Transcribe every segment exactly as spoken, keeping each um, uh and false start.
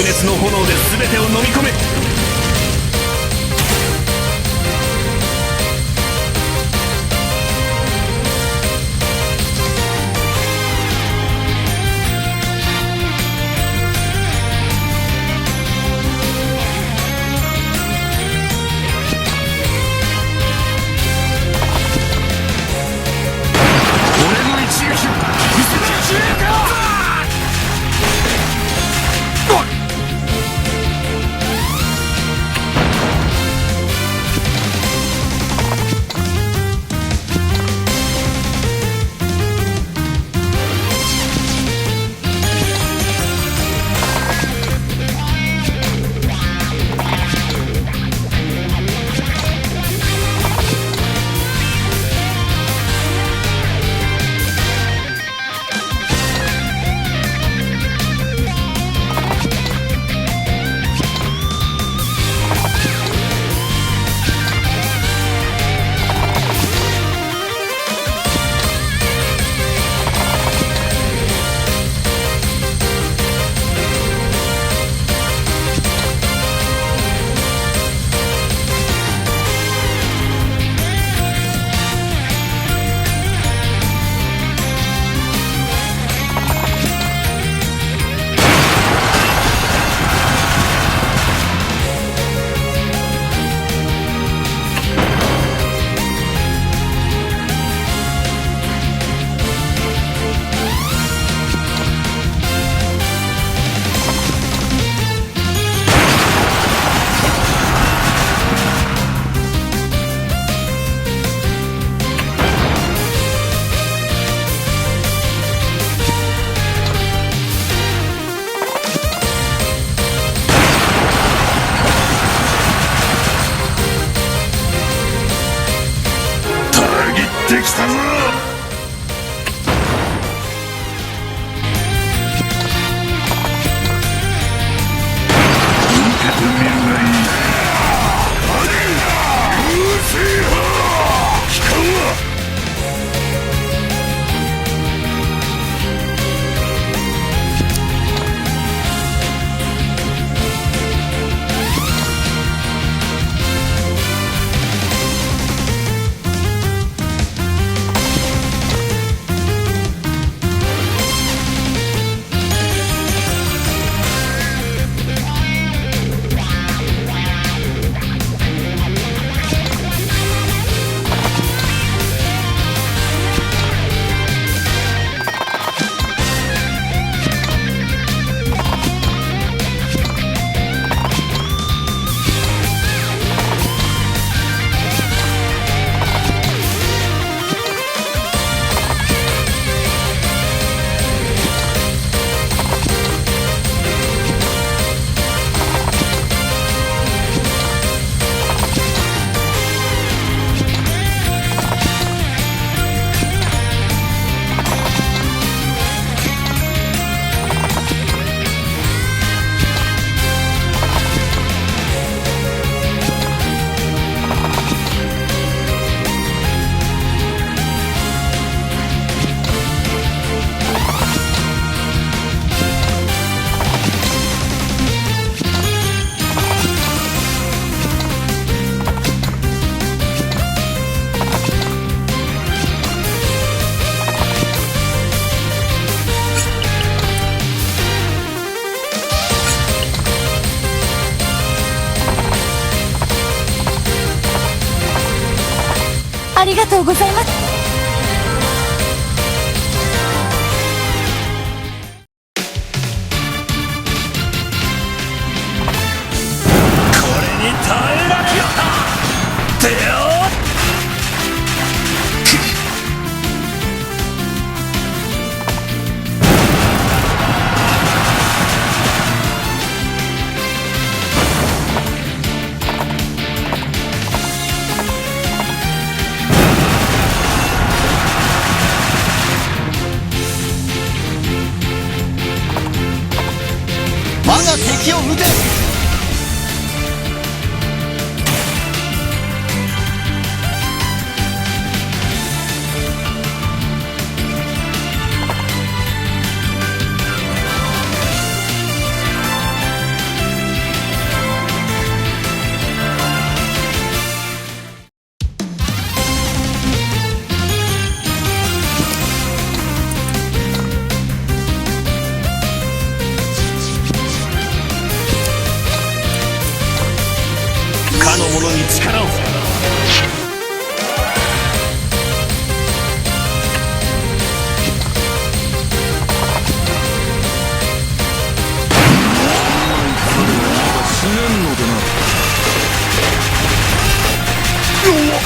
熱の炎で全てを飲み込め。俺の一撃を見せてやる。たぎってきたぞ。受けてみるがいい。うるせえな。機関はありがとうございます。これに耐えられよ。てよ。我が敵を討て。力を。死ねんのでな。弱っ。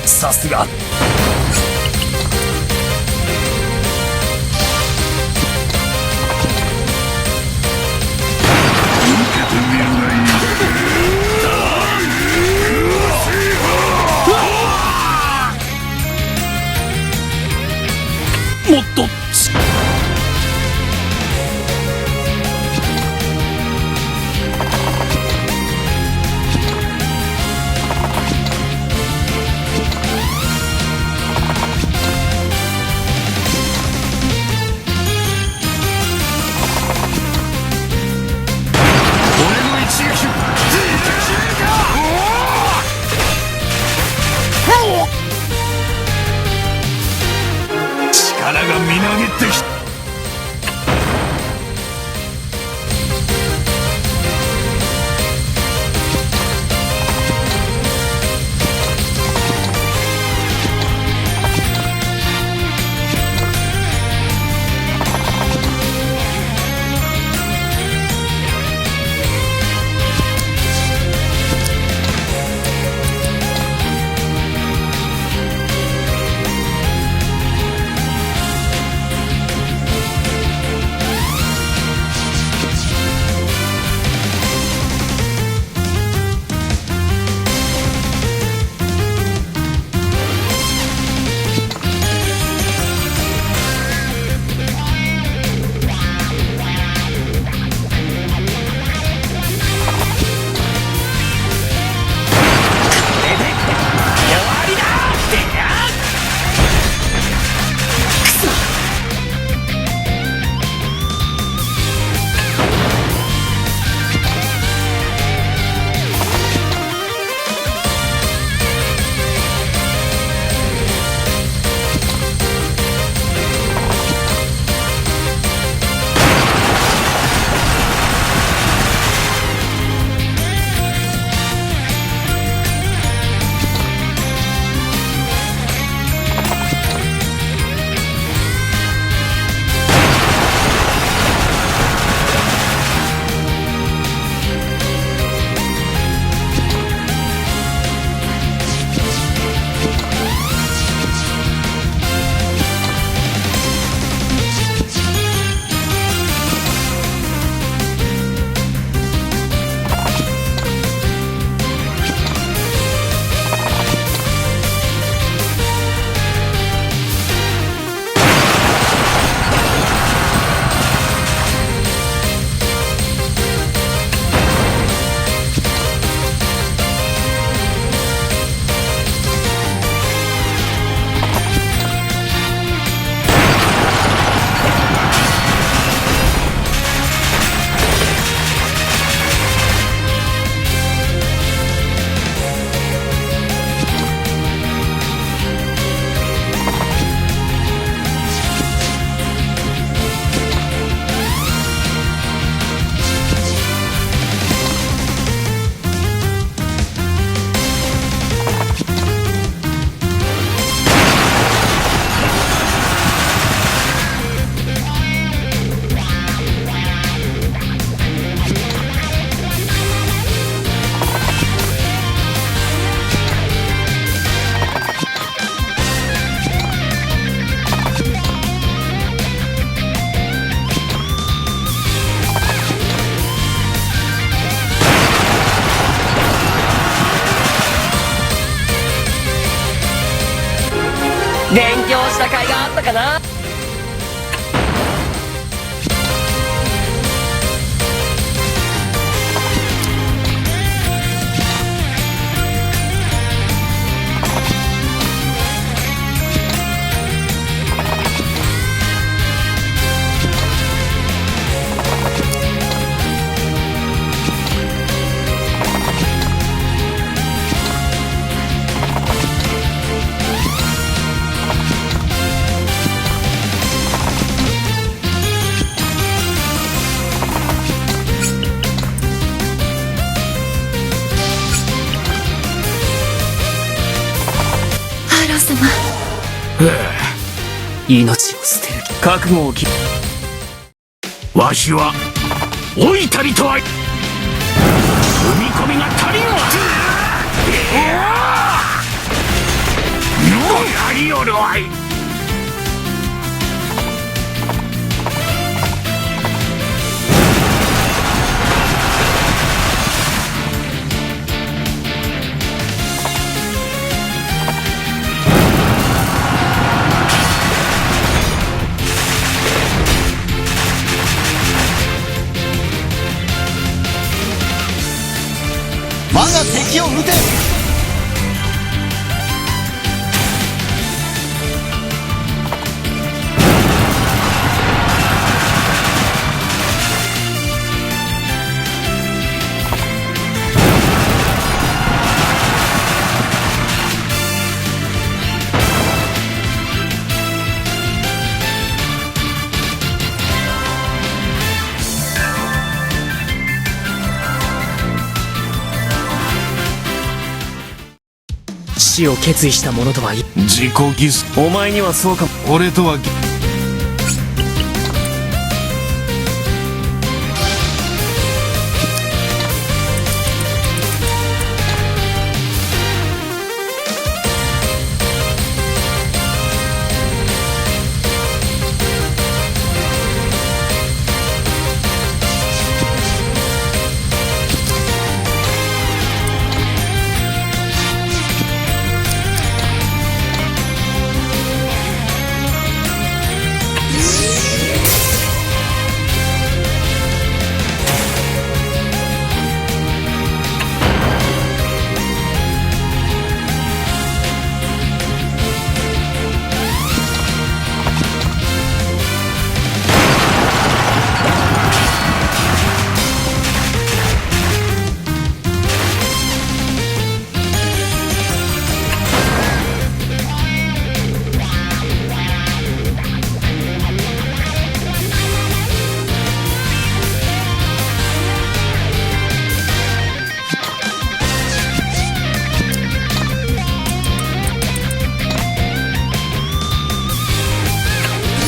さすが。もっと。俺の一撃。力がみなぎってきた。勉強した甲斐があったかな。 アーロン様。命を捨てる。覚悟を決め。 わしは老いたりとは。踏み込みが足りんわ。もうやりおるわい。 我が敵を討て。 死を決意した者とは言い、自己犠牲。お前にはそうかも。俺とは、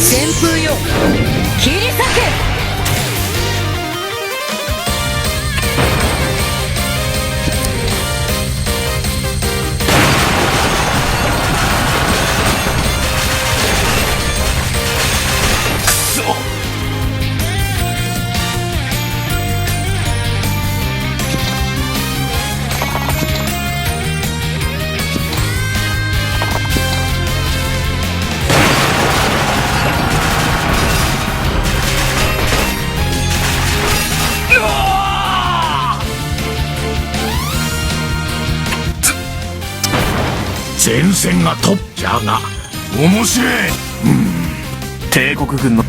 旋風よ、切り裂け。 前線がトップじゃが、面白い。うん。帝国軍の